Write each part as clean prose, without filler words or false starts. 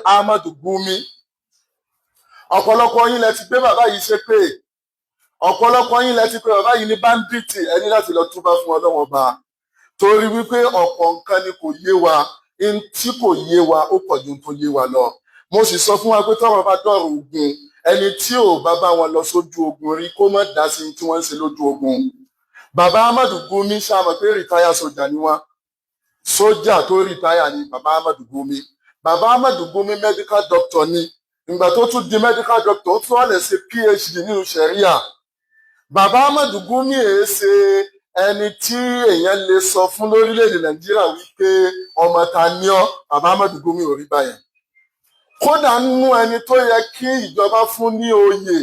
Ahmad Gumi. Ọ̀pọ̀lọpọ̀ yín lẹ ti gbé bàbá yìí ṣépè, ọ̀pọ̀lọpọ̀ yín lẹ ti pé bàbá yìí ní bandit. Ẹ ní láti lọ túbá fún Ọlọ́wọ́n Ọba, torí wípé ọ̀pọ̀ nǹkan ni kò yé wa. N tí kò yé wa ó pọ̀ ju tó yé wa lọ. Mo sì sọ fún wa pé tọ́rọ̀ bá dọ̀rọ̀ ogun, ẹni tí ò bá bá wọn lọ sójú ogun rí, kó má dá sí tí wọ́n ń ṣe lójú ogun. Bàbá Ahmad Gumi, ṣàmọ̀ pé retire sójà ni wọ́n? Sójà tó retire ni bàbá Ahmad Gumi. Bàbá Ahmad Gumi, medical doctor ni. Ìgbà tó tún di medical doctor, ó tún wà lè ṣe PhD nínú sharia. Bàbá Ahmad Gumi èé ṣe ẹni tí èèyàn lè sọ fún lórílẹ̀‐èdè Nàìjíríà wípé ọmọ ta ni ọ́. Bàbá Ahmad Gumi ò rí báyẹn. Kódà, nínú ẹni tó yẹ kí ìjọba fún ní oyè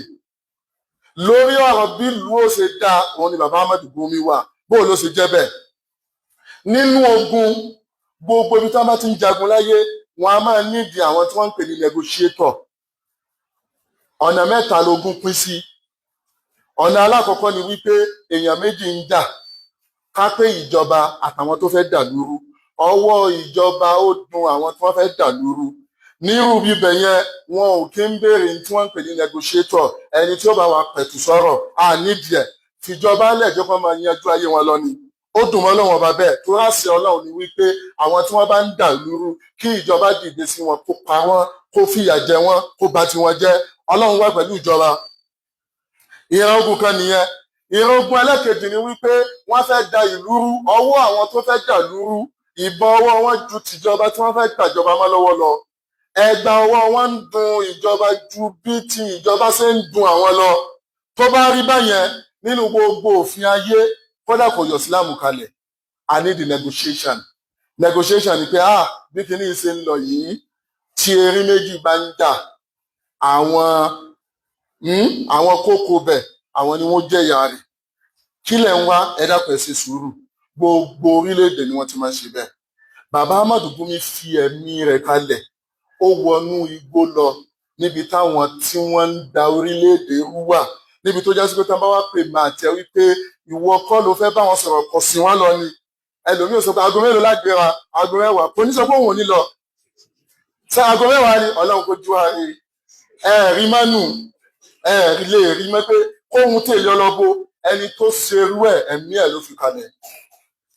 lórí ọ̀rọ̀ bí ìlú ó ṣe dá, òun ni bàbá Ahmad Gumi wà. Bó ló ṣe jẹ́ bẹ́ẹ̀? Nínú ogun, gbogbo ibi tí wọ́n bá ti ń jagun láyé, wọn a máa nídìí àwọn tí wọ́n ń pè ní negotiator. Ọ̀nà mẹ́ta lógun pín sí. Ọ̀nà alákọ̀ọ́kọ́ ni wípé èèyàn méjì ń jà, ká pé ìjọba àtàwọn tó fẹ́ dàlúrú. Ọwọ́ ìjọba ó dùn àwọn tí wọ́n fẹ́ dàlúrú. Nírú bíbẹ̀ yẹn, wọn ò kí ń béèrè tí wọ́n ń pè ní negotiator, ẹni tí ó bá wa pẹ̀tù sọ̀rọ̀ à nídìí ẹ̀. Fìjọba lẹ́jọ́ kan máa yanjú ayé wọn lọ ni. Ó dùn mọ́ Ọlọ́run Ọba bẹ́ẹ̀, tó ráṣẹ Ọlọ́run ni wípé àwọn tí wọ́n bá ń dà lúrú, kí ìjọba dìde sí wọn, kó pa wọ́n, kó fìyà jẹ wọ́n, kó bà tiwọn jẹ́. Ọlọ́run wà pẹ̀lú ìjọba. Ìran ogun kan nìyẹn. Ìran ogun ẹlẹ́kejì ni wípé wọ́n fẹ́ da ìlú rú. Ọwọ́ àwọn tó fẹ́ dà lúrú, ìbọn ọwọ́ wọn ju tìjọba tí wọ́n fẹ́ gbàjọba mọ́ lọ́wọ́ lọ. Ẹgbà ọwọ́ wọn ń dun ìjọba ju bí ti ìjọba ṣe ń dun àwọn lọ. Tó bá rí báyẹn, nínú gbogbo òfin ayé, kódà kò yọ sílámù kalẹ̀, I need the negotiation. Negotiation ni pé, ah, bí kinní yìí ṣe ń lọ yìí, tí erin méjì bá ń jà, àwọn kókó bẹ̀, àwọn ni wọ́n jẹ̀yà rẹ̀. Kí lẹ̀ ń wá? Ẹ dákun, ẹ ṣe sùúrù. Gbogbo orílẹ̀-èdè ni wọ́n ti máa ń ṣe bẹ́ẹ̀. Bàbá Ahmad Gumi fi ẹ̀mí rẹ̀ kalẹ̀, ó wọnú igbó lọ níbi táwọn tí wọ́n ń da orílẹ̀-èdè rú wà, níbi tó jásí pé tí wọ́n bá wá pè máa tẹ wípé ìwọ kọ́ ló fẹ́ bá wọn sọ̀rọ̀, kọ̀ sí wọn lọ ni. Ẹlòmíì ò sọ pé aago mélòó lágbéra? Aago 10. Kò ní sọ pé òun ò ní lọ. Ṣé aago 10 ni? Ọlọ́run kò ju ààrẹ ẹ rí mánù, ẹ rí lè rí mọ́ pé kóhun tèlé ọlọ́bó. Ẹni tó ṣerú ẹ̀, ẹ̀mí ẹ̀ ló fi kalẹ̀,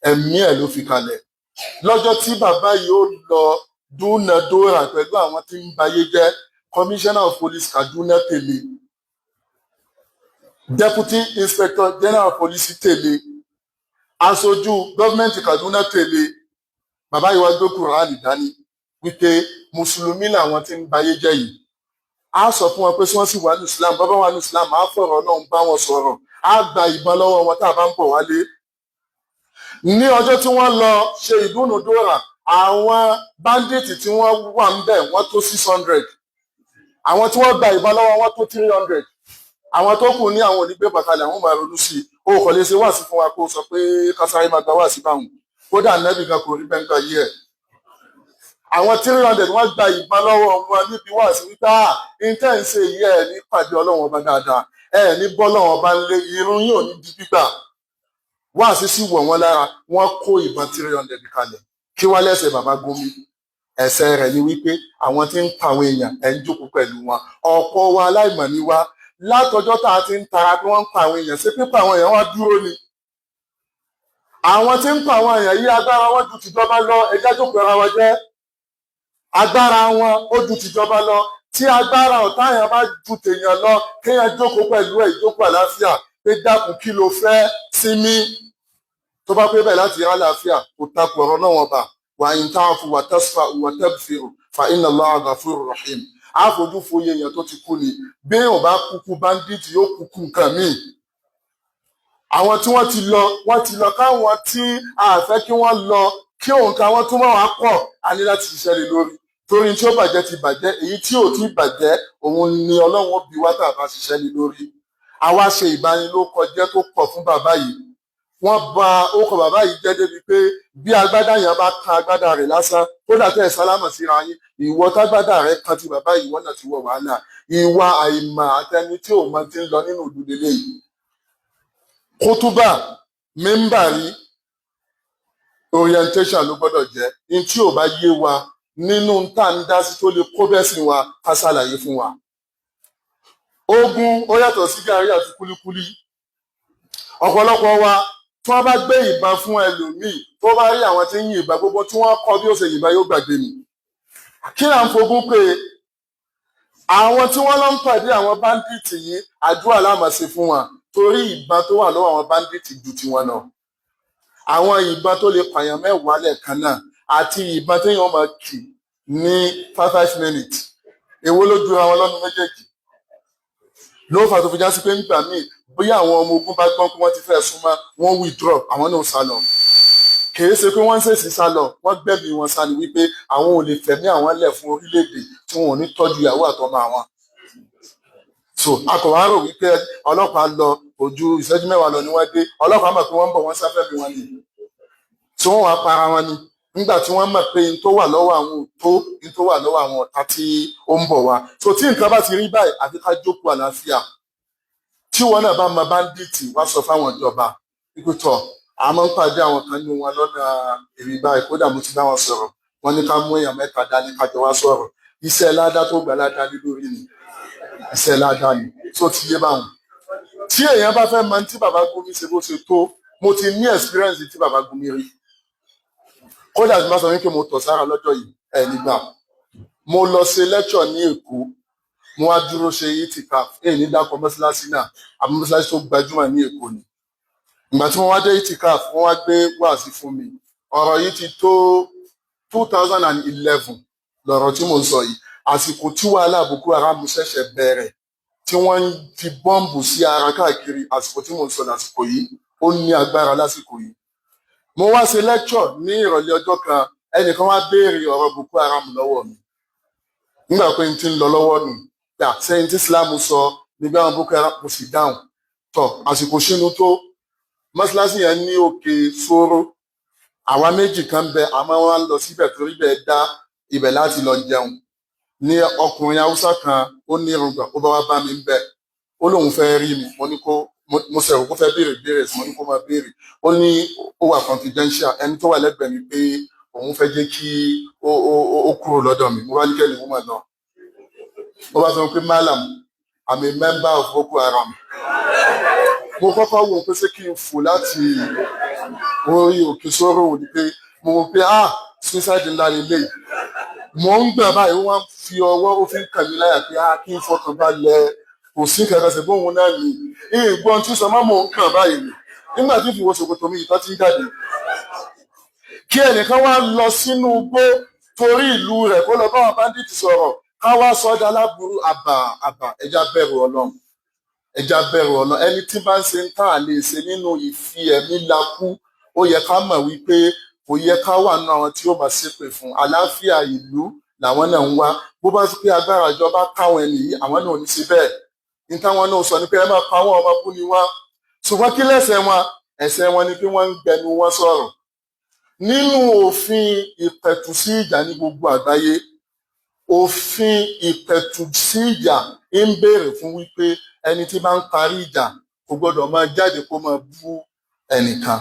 ẹ̀mí ẹ̀ ló fi kalẹ̀. Lọ́jọ́ tí bàbá yìí ó lọ dúnadúrà pẹ̀lú àwọn tí ń bayé jẹ́, Commissioner of Police Kaduna tẹ̀lé, Deputy Inspector General of Police tẹ̀lé, aṣojú gọ́ọ̀mẹ̀ntì Kaduna tẹ̀lé. Bàbá yìí wá gbé Kùránì dání wípé mùsùlùmí làwọn tí ń bayé jẹ́ yìí. Á sọ fún wọn pé tí wọ́n sì wà ní Islam, bàbá wà ní Islam, á fọ̀rọ̀ náà bá wọn sọ̀rọ̀, á gba ìbọn lọ́wọ́ wọn tá a bá ń bọ̀ wálé. Ní ọjọ́ tí wọ́n lọ ṣe ìdúnàdúrà, àwọn bandit tí wọ́n wà ń bẹ̀, wọ́n tó 600. Àwọn tí wọ́n gba ìbọn lọ́wọ́ wọn tó 300. Àwọn tó kù ní àwọn onígbé bàkalẹ̀, àwọn máa ronú sí i. O kò lè ṣe wáàsí fún wa kó sọ pé kásáré máa gba wáàsí báwọn. Kódà, nẹ́bì kan kò rí bẹ́ńkà yí ẹ̀. Àwọn 300, wọ́n gba ìbọn lọ́wọ́ wọn níbi wáàsí wípé, à intẹ́ ń ṣe yìí, ẹ̀ ní pàdé Ọlọ́run Ọba dáadáa, ẹ̀ ní bọ́lọ́run Ọba ńlé, irun yóò ní di gbígbà. Wáàsí sì wọ̀ wọ́n lára, wọ́n kó ìbọn 300 kalẹ̀. Kí wá lẹ́sẹ̀ bàbá Gumi? Ẹ̀ṣẹ̀ rẹ̀ ni wípé àwọn tí ń pa àwọn èèyàn, ẹ̀ ń jókòó pẹ̀lú wọn. Ọ̀pọ̀ wa, aláìmọ̀ ni wá. Látọjọ́ tá a ti ń tara pé wọ́n ń pa àwọn èèyàn, ṣé pípa àwọn èèyàn wá dúró ni? Àwọn tí ń pa àwọn èèyàn yìí, agbára wọn ju tìjọba lọ. Ẹjá jókòó ara wa jẹ́. Agbára wọn ó ju tìjọba lọ. Tí agbára ọ̀tá yẹn bá ju tèèyàn lọ, kéèyàn jókòó pẹ̀lú ẹ̀, ìjókòó àlàáfíà, pé dákun, kí ló fẹ́ sinmi? Tó bá pé bẹ́ẹ̀ láti rí àlàáfíà, kò takò ọ̀rọ̀ náà. Wọn bá wa in ta'fu wa tasfahu wa taghfiru fa inna Allaha ghafurur rahim. Àfojú foyè èèyàn tó ti kú ni. Bí èèyàn bá kúkú bandit, yóò kúkú nǹkan míì. Àwọn tí wọ́n ti lọ, wọ́n ti lọ. Káwọn tí a fẹ́ kí wọ́n lọ, kí òǹkà wọn tún mọ́ wá pọ̀, a ní láti ṣiṣẹ́ lé lórí, torí tí ó bàjẹ́ ti bàjẹ́. Èyí tí ò tí bàjẹ́, òun ni Ọlọ́run ó bi wá tá a bá ṣiṣẹ́ lé lórí. Àwa ṣe ìbanilórúkọjẹ́ tó pọ̀ fún bàbá yìí. Wọ́n bà orúkọ bàbá yìí jẹ́ débi pé bí agbádá yẹn bá kan agbádá rẹ̀ lásán, kódà tẹ́ ẹ̀ sálámà síra yín, ìwọ tágbádá rẹ̀ kan ti bàbá yìí, wọ́n náà ti wọ wàhálà. Ìwà àìmọ̀ àtẹni tí ò mọ ti ń lọ nínú ìlú lélẹ́yìí. Kútúbà, mímbàrí, orientation ló gbọ́dọ̀ jẹ́ ní tí ò bá yé wa. Nínú tá à ń dá sí tó lè kó bẹ́sìn wa, ká ṣàlàyé fún wa. Ogun ó yàtọ̀ sí gàrí àti kúlíkúlí. Ọ̀pọ̀lọpọ̀ wa, tí wọ́n bá gbé ìbọn fún ẹlòmíì, tó bá rí àwọn tí ń yin ìbọn, gbogbo tí wọ́n kọ́ bí ó ṣe yìnbọn, yóò gbàgbé mi. Kí là ń fogún pé àwọn tí wọ́n lọ ń pàdé àwọn bandit yìí? Àdúrà la máa ṣe fún wọn, torí ìbọn tó wà lọ́wọ́ àwọn bandit ju tiwọn lọ. Àwọn ìbọn tó lè pààyàn 10 lẹ́ẹ̀kan náà àti ìbọn téèyàn máa kì ní 5 5 minutes, èwo ló ju àwọn lọ́nu méjèèjì? Ló fà tó fi já sí pé nígbà míì, bóyá àwọn ọmọ ogun bá gbọ́n pé wọ́n ti fẹ́ súnmọ́, wọ́n withdraw, àwọn náà sá lọ. Kìí ṣe pé wọ́n ń ṣèṣì sá lọ, wọ́n gbẹ̀mí wọn sá ni, wípé àwọn ò lè fẹ̀mí àwọn lẹ̀ fún orílẹ̀-èdè tí wọn ò ní tọ́jú ìyàwó àtọmọ àwọn. So akọ̀wá rò wípé ọlọ́pàá lọ, ojú ìṣẹ́jú 10 lọ ni wọ́n dé. Ọlọ́pàá mọ̀ pé wọ́n ń bọ̀, wọ́n sáfẹ́ bí wọ́n ni tí wọ́n wàá para wọn ni, nígbà tí wọ́n mọ̀ pé n tó wà lọ́wọ́ àwọn ò tó n tó wà lọ́wọ́ àwọn ọ̀tá tí ó ń bọ̀ wá. So tí nǹkan bá ti rí báyìí, àfi ká jókòó àlàáfíà. Tí wọn náà bá mọ bandit, wá sọ fáwọn ìjọba ikú tọ. Àmọ́ ń pàdé àwọn kan nínú wọn lọ́nà èrè báyìí. Kódà mo ti bá wọn sọ̀rọ̀, wọ́n ní ká mú èèyàn mẹ́ta dání, ká jọ wá sọ̀rọ̀. Iṣẹ́ ládá tó gbà ládá ní lórí ni, iṣẹ́ ládá ni tó ti yé báwọn. Tí èèyàn bá fẹ́ mọ tí bàbá Gumi ṣe bó ṣe tó, mo ti ní experience tí bàbá Gumi rí. Kódà tí wọ́n sọ wípé mo tọ̀ sára lọ́jọ́ yìí ẹ̀, nígbà mo lọ ṣe lecture ní Èkó, mo wá dúró ṣe itikaf. Èyí ní dákọ̀ mọ́ṣáláṣí náà, àmọ́ mọ́ṣáláṣí tó gbajúmọ̀ ní Èkó ni. Ìgbà tí wọ́n wá dé itikaf, wọ́n wá gbé wáàsí fún mi. Ọ̀rọ̀ yìí ti tó 2011 lọ̀rọ̀ tí mo ń sọ yìí, àsìkò tí wàhálà Boko Haram ṣẹ̀ṣẹ̀ bẹ̀rẹ̀, tí wọ́n ń fi bọ́ǹbù sí ara káàkiri. Àsìkò tí mo ń sọ lásìkò yìí, ó ní agbára lásìkò yìí. Mo wá ṣe lecture ní ìrọ̀lẹ́ ọjọ́ kan, ẹnìkan wá béèrè ọ̀rọ̀ Boko Haram lọ́wọ́ mi nígbà pé n ti ń lọ lọ́wọ́ nù gbà sẹ́yìn tí Islam sọ nígbà àwọn Boko Haram. Kò sì dáhùn tọ̀. Àsìkò sínú tó mọ́ṣáláṣí yẹn ní òkè sóró, àwa méjì kan bẹ, àmọ́ wọn lọ síbẹ̀ torí bẹ́ẹ̀ dá ibẹ̀ láti lọ jẹun. Ní ọkùnrin Haúsá kan, ó ní irùngbọ̀n, ó bá wá bá mi bẹ̀, ó lóun fẹ́ rí mi. Mo ní kó, mo sọ̀rọ̀, kó fẹ́ béèrè béèrè, mo ní kó máa béèrè. Ó ní ó wà confidential. Ẹni tó wà lẹ́gbẹ̀ẹ́ mi pé òun fẹ́ jẹ́ kí ó kúrò lọ́dọ̀ mi. Mo bá ní kẹ́lẹ́, mo máa lọ. Mo bá sọ pé, "Malam, I'm a member of Boko Haram." Mo kọ́kọ́ wò pé ṣé kí n fò láti orí òkè sóró wò ni, pé mo wò pé, ah, suicide ńlá lélẹ́yìí. Mo ń gbà báyìí, wọ́n fi ọwọ́, ó fi ń kàn mí láyà pé, ah, kí n fọkàn balẹ̀, kò sí kankan ṣe bóun náà ní ìgbọ́n tí sọ mọ́. Mò ń kàn báyìí ni nígbà tí ìfìwọ́ ṣòkòtò mi ìtọ́ ti ń jáde. Kí ẹnìkan wá lọ sínú igbó torí ìlú rẹ̀, kó lọ bá àwọn bandit sọ̀rọ̀, ká wá sọ́dọ̀ aláburú. Àbà àbà, ẹja bẹ̀rù Ọlọ́run, ẹja bẹ̀rù Ọlọ́run. Ẹni tí bá ń ṣe ń tà lè ṣe nínú ìfi ẹ̀mí lakú, ó yẹ ká mọ̀ wípé kò yẹ ká wà nínú àwọn tí ó máa ṣépè fún. Àlàáfíà ìlú làwọn náà ń wá. Bó bá sí pé agbára ìjọba káwọn ẹni yìí, àwọn náà ò ní ṣe bẹ́ẹ̀. Ní táwọn náà sọ ni pé ẹ máa pa àwọn ọmọ kú ni wá. Ṣùgbọ́n kí lẹ́sẹ̀ wọn? Ẹ̀ṣẹ̀ wọn ni pé wọ́n ń gbẹnu wọn sọ̀rọ̀. Nínú òfin ìpẹ̀tù sí ìjà ní gbogbo àgbáyé, òfin ìpẹ̀tù sí ìjà ń béèrè fún wípé ẹni tí bá ń parí ìjà kò gbọdọ̀ máa jáde kó máa bú ẹnìkan.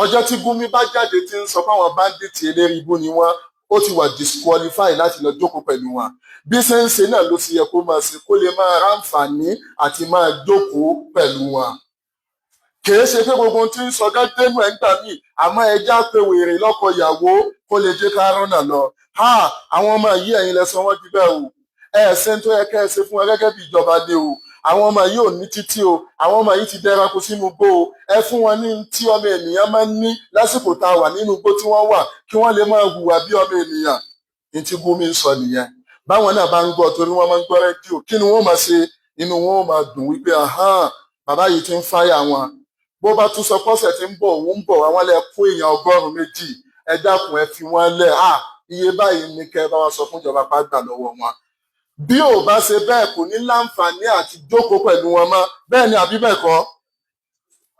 Ọjọ́ tí Gumi bá jáde tí ń sọ fáwọn bandit eléri ibú ni wọ́n, ó ti wà disqualify láti lọ jókòó pẹ̀lú wọn. Bí ṣe ń ṣe náà ló ti yẹ kó máa ṣe, kó lè máa ráǹfààní àti máa jókòó pẹ̀lú wọn. Kìí ṣe pé gbogbo ohun tí ń sọ gádẹ́nu ẹ̀ ń gbà míì, àmọ́ ẹja pé wèrè lọ́kọ ìyàwó kó lè jẹ́ ká rọ́nà lọ. Ha, àwọn ọmọ yìí, ẹ̀yin lẹ sọ wọ́n di bẹ́ẹ̀ o. Ẹ ṣe ń tó yẹ kẹ́ ẹ ṣe fún wọn gẹ́gẹ́ bí ìjọba dé o. Àwọn ọmọ yìí ò ní títí o. Àwọn ọmọ yìí ti dẹranko sínú igbó o. Ẹ fún wọn ní tí ọmọ ènìyàn máa ń ní lásìkò tá a wà nínú igbó tí wọ́n wà, kí wọ́n lè máa hùwà bí ọmọ ènìyàn. Ní tí Gumi ń sọ nìyẹn. Báwọn náà bá ń gbọ́, torí wọ́n máa ń gbọ́ rédíò, kí ni wọ́n máa ṣe? Inú wọn ó máa dùn wípé ahán, bàbá yìí ti ń fáyà wọn. Bó bá tún sọ pọ́sẹ̀ tí ń bọ̀, òun ń bọ̀, àwọn lẹ kó èèyàn 200, ẹ dákun, ẹ fi wọ́n lẹ̀. À iye báyìí ní kẹ́ ẹ bá wa sọ fún ìjọba pàgbà lọ́wọ́ wọn. Bí ò bá ṣe bẹ́ẹ̀, kò ní láǹfààní àti jókòó pẹ̀lú wọn mọ́. Bẹ́ẹ̀ ni àbí bẹ́ẹ̀ kọ́?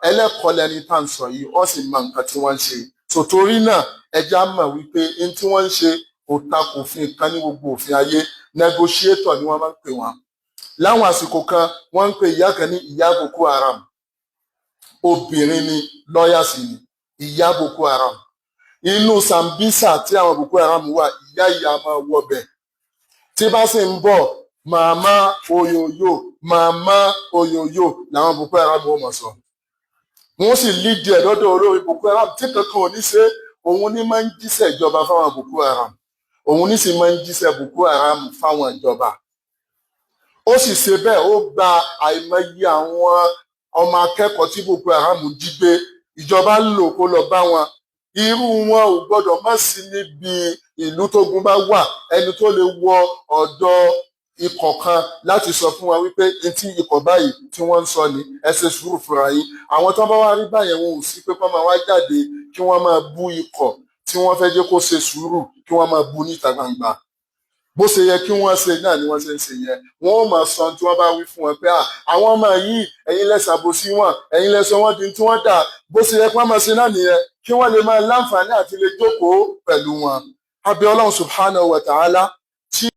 Ẹlẹ́kọ̀ọ́ lẹni tá à ń sọ yìí, ó sì mọ nǹkan tí wọ́n ń ṣe. Tòtórí náà, ẹja mọ̀ wípé n tí wọ́n ń ṣe kò takò òfin kan ní gbogbo òfin ayé. Negotiator ni wọ́n máa ń pè wọ́n. Láwọn àsìkò kan, wọ́n ń pe ìyá kan ní ìyá Boko Haram. Obìnrin ni, lọ́ọ̀yà sì ni ìyá Boko Haram. Inú Sambisa tí àwọn Boko Haram wà, ìyá ìyá máa wọbẹ̀. Tí bá sì ń bọ̀, "Màmá oyoyo, màmá oyoyo" làwọn Boko Haram ó mọ̀ sọ. Wọ́n sì lídìí ẹ̀ lọ́dọ̀ olórí Boko Haram tí kankan ò ní ṣe. Òun ní máa ń jíṣẹ́ ìjọba fáwọn Boko Haram, òun ní sì máa ń jíṣẹ́ Boko Haram fáwọn ìjọba. Ó sì ṣe bẹ́ẹ̀, ó gba àìmọye àwọn ọmọ akẹ́kọ̀ọ́ tí Boko Haram jí gbé. Ìjọba lò kó lọ bá wọn. Irú wọn ò gbọ́dọ̀ má sí níbi ìlú tógun bá wà, ẹni tó lè wọ ọ̀dọ̀ ikọ̀ kan láti sọ fún wa wípé etí ikọ̀ báyìí tí wọ́n ń sọ ni, ẹ ṣe sùúrù fúnra yín. Àwọn tó bá wá rí báyẹn, wọn ò sí pé kọ́ máa wá jáde kí wọ́n máa bú ikọ̀ tí wọ́n fẹ́ jẹ́ kó ṣe sùúrù, kí wọ́n máa bú níta gbangba. Bó ṣe yẹ kí wọ́n ṣe náà ni wọ́n ṣe ń ṣe yẹn. Wọ́n ó máa sọ tí wọ́n bá wí fún wọn pé àwọn ọmọ yìí, ẹ̀yin lẹ ṣàbòsí wọn, ẹ̀yin lẹ sọ wọ́n di tí wọ́n dà. Bó ṣe yẹ kí wọ́n máa ṣe náà nìyẹn, kí wọ́n lè máa láǹfààní àti lè jókòó pẹ̀lú wọn. Abẹ́ Ọlọ́run subhanahu wa ta'ala.